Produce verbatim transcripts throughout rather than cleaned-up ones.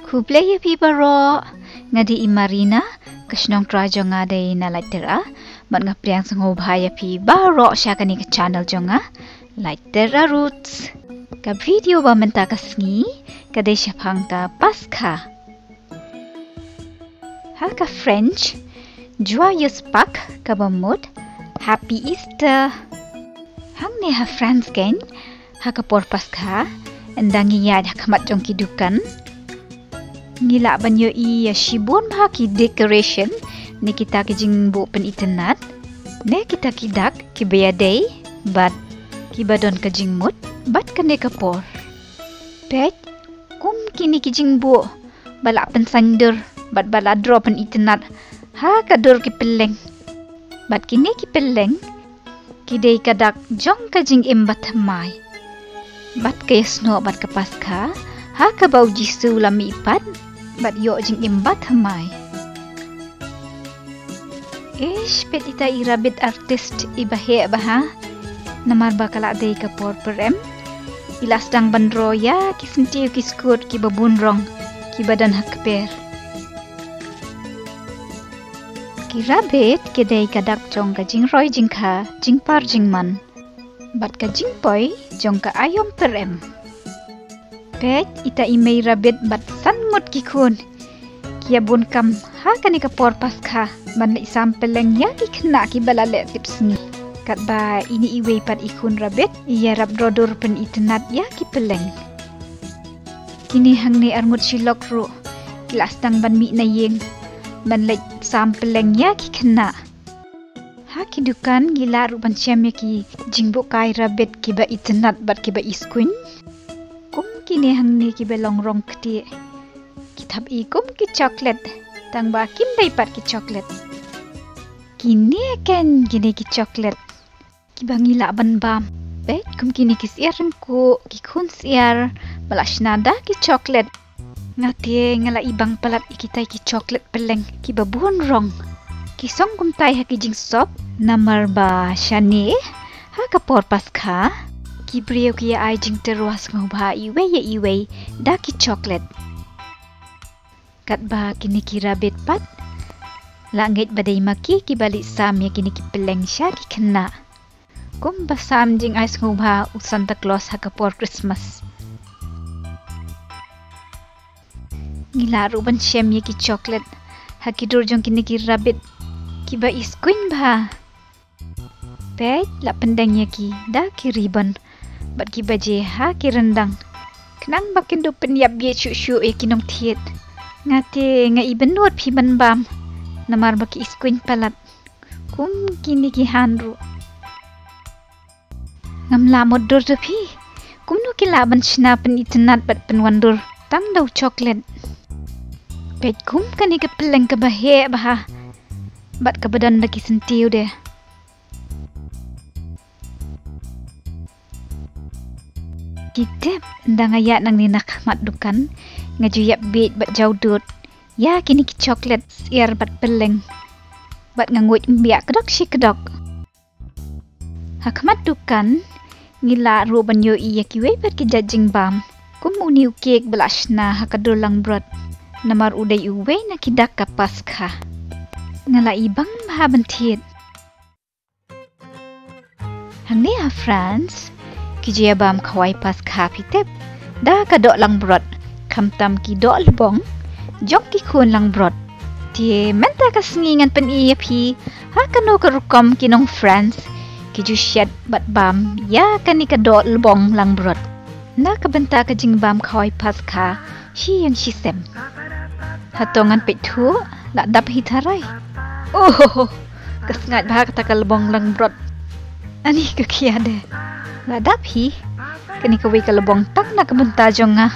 Khublei ïa phi baroh, nga dei i Marina, ka shnong trai jong nga dei na Laitera, bad nga pdiang sngewbha ïa phi baroh sha kane ka channel jong nga, Laitera Roots. Ka video ba mynta ka sngi, ka dei shaphang ka Paskha. Ha ka French, Joyeuse Pâques, kaba mut Happy Easter. Hangne ha France kein, ha ka por Paskha, ynda ngi ïaid ha khmat jong ki dukan, ngi lah ban ïohi ïa shibun bha ki decoration, ne kita ki jingbuh pynitynnad, ne kita ki dak kiba ïadei bad kiba don ka jingmut bad kane ka por. Peit, kum kine ki jingbuh ba la pynsaiñdur bad ba la draw pynitynnad ha ka dur ki pylleng. Bad kine ki pylleng ki dei ka dak jong ka jingim bathymmai, bad ka ïasnoh bad ka Paskha, ha kaba u Jisu u la mihpat bad ïoh jingim bathymmai. Ish, peit ita i rabbit artist iba heh bha. Namar ba ka la dei ka por pyrem, i la sdang ban draw ïa ki syntiew ki skud kiba bun rong, kiba don ha kper. Ki rabbit ki dei ka dak jong ka jingroi jingkha, jingpar jingman, bad ka jingpoi jong ka aïom pyrem. Peit ita i mei rabbit bad san ngut ki khun ki ïa bun kam ha kane ka por Paskha ban leit sam pylleng ïa ki khynnah kiba la leh tip sngi. Katba ine iwei pat i khun rabbit i ïarap draw dur pynitynnad ïa ki pylleng. Kine hangne arngut shi lok ruh ki la sdang ban mih na ïing ban leit sam pylleng ïa ki khynnah. Ha ki dukan ngi lah ruh ban shem ïa ki jingbuh kai rabbit kiba itynnad bad kiba iskuiñ. Kum kine hangne kiba long rong ktieh, ki thap i kum ki chocolate, tang ba kim dei pat ki chocolate. Kine kein kine ki chocolate kiba ngi lah ban bam. Peit kum kine ki syiar ryngkuh, ki khun syiar ba la shna da ki chocolate. Nga te nga la i bang palat ïa kitai ki chocolate pylleng kiba bun rong. Ki song kumtai ha ki jingsop, namar ba shane ha ka por Paskha ki briew ki ïa ai jingtyrwa sngewbha iwei ïa iwei da ki chocolate. Katba kine ki rabbit pat la ngeit ba dei ma ki kiba leit sam ïa kine ki pylleng sha ki khynnah, kumba sam jingai sngewbha u Santa Claus ha ka por Christmas. Ngi lah ruh ban shem ïa ki chocolate ha ki dur jong kine ki rabbit kiba iskuiñ bha. Peit, la pyndeng ïa ki da ki ribbon bad ki baje ha ki ryndang, khnang ba kin dup pynïap bieit shuh shuh ïa ki nongthied. Nga te nga i bynnud phi ban bam, namar ba ki iskuiñ palat kum kine ki han ruh. Ngam lah mutdur da phi, kumno ki lah ban shna pynitynnad bad pynwandur tang da u chocolate. Peit kum kane ka pylleng kaba heh bha bad kaba don da ki syntiew de. Ki tip, ynda nga ïaid nangne na khmat dukan, nga ju ïap bieit bad jaw dud ïa kine ki chocolate syiar bad pylleng, bad nga nguid ym biak kdok shi kdok. Ha khmat dukan ngi lah ruh ban ïohi ïa kiwei pat ki jait jingbam, kum une u kek ba la shna ha ka dur langbrot, namar u dei uwei na ki dak ka Paskha. Nga la i bang bha ban thied. Hangne ha France ki ju ïa bam khawai Paskha, phi tip, da ka doh langbrot, khamtam ki doh lbong jong ki khun langbrot. Te mynta ka sngi ngan pyni ïa phi ha kano ka rukom ki nong France ki ju shet bad bam ïa kane ka doh lbong langbrot na ka bynta ka jingbam khawai Paskha shi ïing shi sem. Hato ngan peit thuh, la dap hi tharai. Oh, ka sngaid bha kata ka lbong langbrot. Ani ka khia de. La dap hi. Kane kawei ka lbong tang na ka bynta jong nga.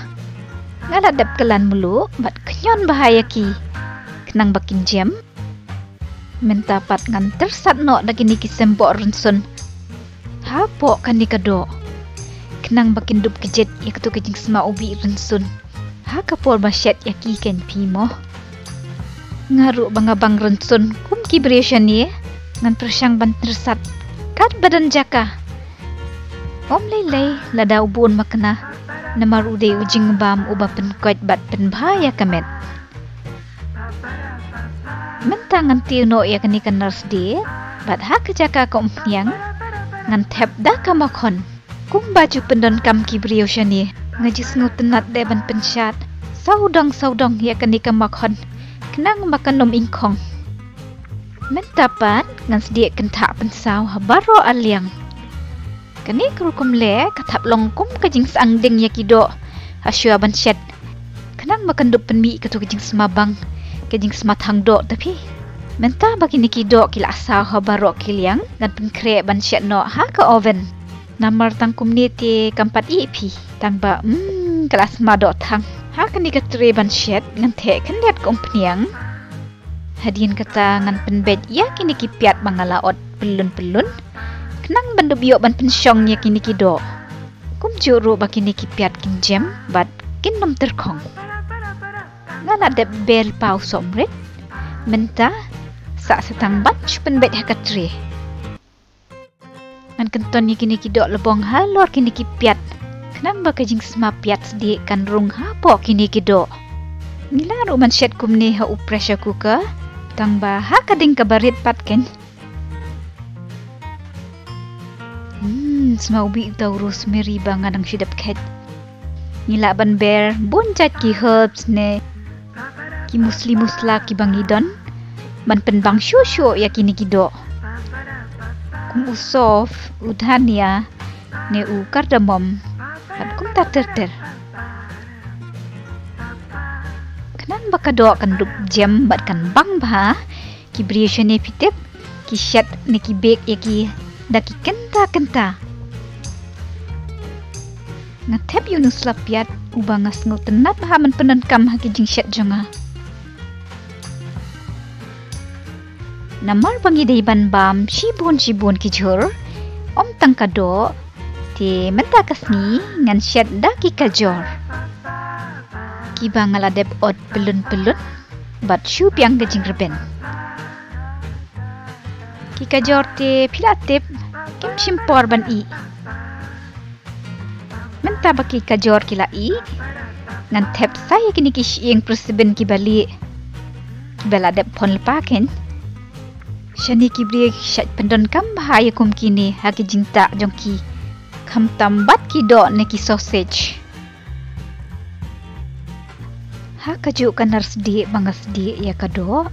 Nga la dep kylla mluh bad khñiot bha ïa ki, khnang ba kin jem. Mynta pat ngan tyrsat noh da kine ki symboh rynsun hapoh kane ka doh, khnang ba kin dup kjit ïa kato ka jingsma u bih rynsun ha ka por ba shet ïa ki, kein phi mo. Nga ruh ba nga bang rynsun kum ki briew shane, ngan pyrshang ban tyrsat katba don jaka. Ym lei lei lada u bun makna Namar u dei u jingbam uba pynkoit bad pynbha ïa ka met. Mynta ngan tiew noh ïa kane ka nar sdieh bad ha ka jaka ka umphniang ngan thep da ka makhon. Kumba ju pyndonkam ki briew shane, nga ju sngewtynnat de ban pynshad sawdong sawdong ïa kane ka makhon khnang ba kan ym ingkhong. Mynta pat ngan sdieh kynthah pynsaw ha baroh arliang. Kane ka rukom leh ka thap long kum ka jingsang ding ïa ki doh ha shuwa ban shet, khnang ba kan dup pynmih kato ka jingsma bang, ka jingsma thang doh ta phi. Mynta ba kine ki doh ki la saw ha baroh ki liang, ngan pynkhreh ban shet noh ha ka oven. Namar tang kumne te kam pat ih phi, tang ba, mm, ka la sma doh thang. Ha kane ka tray ban shet ngan theh khyndiat ka umphniang. Hadien kata ngan pynbeit ïa kine ki piat ba nga la ot pyllun pyllun, khnang ban dup ïoh ban pynshong ïa kine ki doh. Kumjuh ruh ba kine ki piat kin jem bad kin ym tyrkhong. Nga la dep ber paw sohmrit. Mynta sah sa tang ban shu pynbeit ha ka tray. Ngan kynton ïa kine ki doh lbong halor kine ki piat, khnang ba ka jingsma piat sdieh kan rung hapoh kine ki doh. Ngi lah ruh ban shet kumne ha u pressure cooker, tang ba ha ka ding kaba rit pat kein. Hmm, sma u bih uta u rosemary ba nga dang shu dep khet. Ngi lah ban ber bun jait ki herbs ne ki musli musla kiba ngi don ban pynbang shuh shuh ïa kine ki doh, kum u sof, u dhania ne u cardamom bad kumta ter ter. Khnang ba ka doh kan dup jem bad kan bang bha, ki briew shane phi tip, ki shet ne ki bake ïa ki da ki kynta kynta. Nga thep ïa u nu sla piat uba nga sngewtynnat bha ban pyndonkam ha ki jingshet jong nga. Namar ba ngi dei ban bam shibun shibun ki jhur, ym tang ka doh, te mynta ka sngi ngan shet da ki kajor kiba nga la dep ot pyllun pyllun bad shu biang ka jingrben. Ki kajor te phi la tip, kim shim por ban ih. Mynta ba ki kajor ki la ih, ngan thep sa ïa kine ki shyieng prusibin kiba lieh, kiba la dep phon lypa kein. Shane ki briew ki shait pyndonkam bha ïa kum kine ha ki jingtah jong ki, khamtam bad ki doh ne ki sausage. Ha kajuh ka nar sdieh ba nga sdieh ïa ka doh,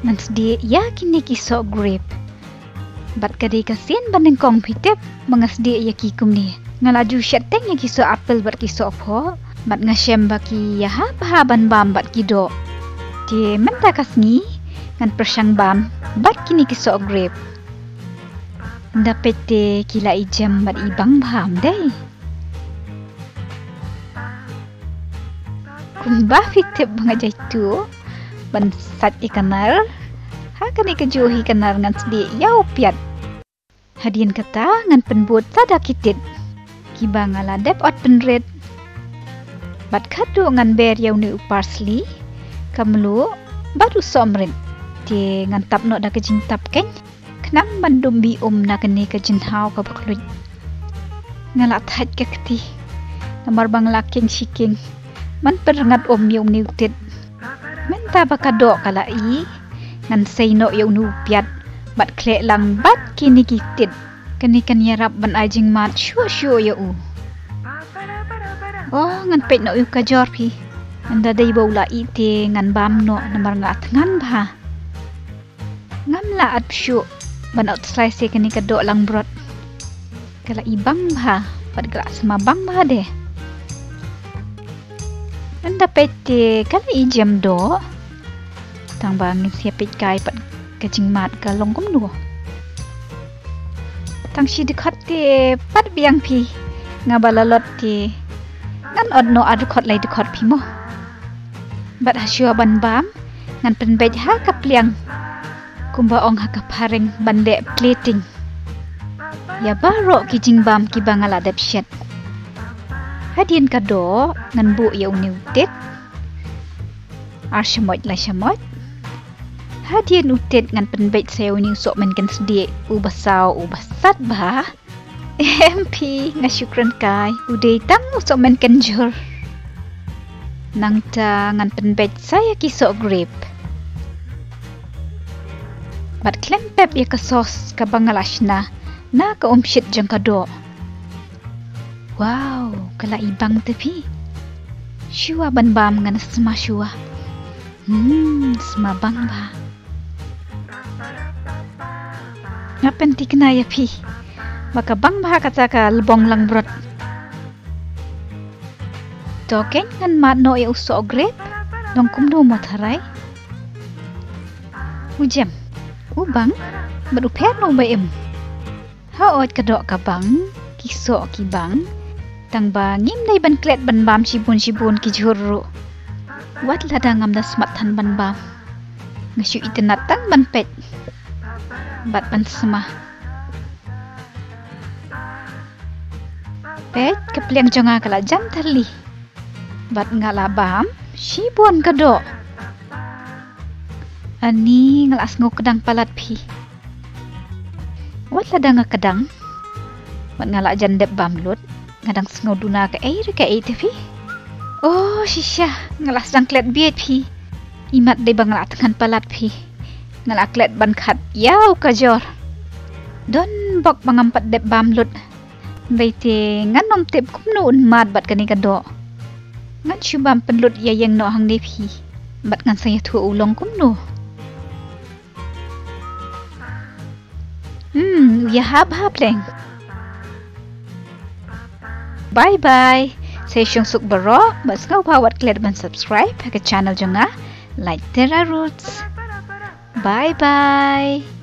ngan sdieh ïa kine ki soh grape. Bad ka dei ka sien ba nyngkong phi tip ba nga sdieh ïa ki kumne. Nga la ju shet teng ïa ki soh apple bad ki soh phoh, bad nga shem ba ki ïahap bha ban bam bad ki doh. Te mynta ka sngi ngan pyrshang bam bad kine ki soh grape. Nda peit te ki la i jem bad i bang bha ym dei. Kumba phi tip ba nga jaituh ban sait ïa ka nar, ha kane kajuh hi ka nar ngan sdieh ïa u piat. Hadien kata ngan pynbud sa da ki tit kiba nga la dep ot pynrit. Bad khatduh ngan ber ïa une u parsley, ka mluh bad u sohmrit. Te ngan tap noh da ka jingtap kein, khnang ban dum bi um na kane ka jingthaw kaba khluit. Nga la thait ka kti namar ba nga la kieng shi kieng ban pynrngat um ïa une u tit. Mynta ba ka doh ka la ih, ngan sei noh ïa une u piat bad khleh lang bad kine ki tit. Kane kan ïarap ban ai jingmad shuh shuh ïa u. Oh, ngan peit noh ïa u kajor phi. Nda dei ba u la ih te ngan bam noh namar nga thngan bha. Ngam lah at pyrshah ban ot slice ïa kane ka doh langbrot. Ka la i bang bha bad ka la sma bang bha de. Nda peit te ka la i jem doh. Tang ba ngin sa ïa peit kai pat ka jingmad ka long kumno. Tang shi dkhot te pat biang phi. Nga ba la lot te ngan ot noh ar dkhot lai dkhot phi mo. Bad ha shuwa ban bam ngan pynbeit ha ka pliang, kumba ong ha ka phareng ban leh plating, ïa baroh ki jingbam kiba nga la dep shet. Hadien ka doh ngan buh ïa une u tit ar shamoit lai shamoit. Hadien u tit ngan pynbeit sa ïa une u sohmynken sdieh uba saw uba sat bha. Em phi, nga shu kren kai, u dei tang u sohmynken jhur. Nangta ngan pynbeit sa ïa ki soh grape. Bad khlem pep ïa ka sauce kaba nga la shna na ka umshit jong ka doh. Wow, ka la i bang te phi. Shuwa ban bam ngan sma shuwa. Hmm, sma bang bha. Nga pynthikna ïa phi ba ka bang bha kata ka lbong langbrot. To kein ngan mad noh ïa u soh grape. Long kumno mo tharai? U jem, u bang bad u pher noh ba im. Hooid ka doh ka bang, ki soh ki bang. Tang ba ngim dei ban klet ban bam shibun shibun ki jhur ruh. Wat lada ngam da smat than ban bam, nga shu itynnad tang ban peit bad ban sma. Peit, ka pliang jong nga ka la jan tylli bad nga la bam shibun ka doh. Ani, nga la sngew kdang palat phi. Wat lada nga kdang bad nga la jan dep bam lut, nga dang sngew duna kaei re kaei te phi. Oh shisha, nga la sdang klet bieit phi. Imat dei ba nga la thngan palat phi. Nga la klet ban khat ïa u kajor. Don bok ba ngam pat dep bam lut. Dei te ngan ym tip kumno un mad bad kane ka doh. Ngan shu bam pynlut ïa ïeng noh hangne phi bad ngan sa ïathuh u long kumno. Hmm, u ïahap hap leng. Bye bye. Sa ïashong suk baroh bad sngewbha wat klet ban subscribe ha ka channel jong nga, Light Terra Roots. Bye bye.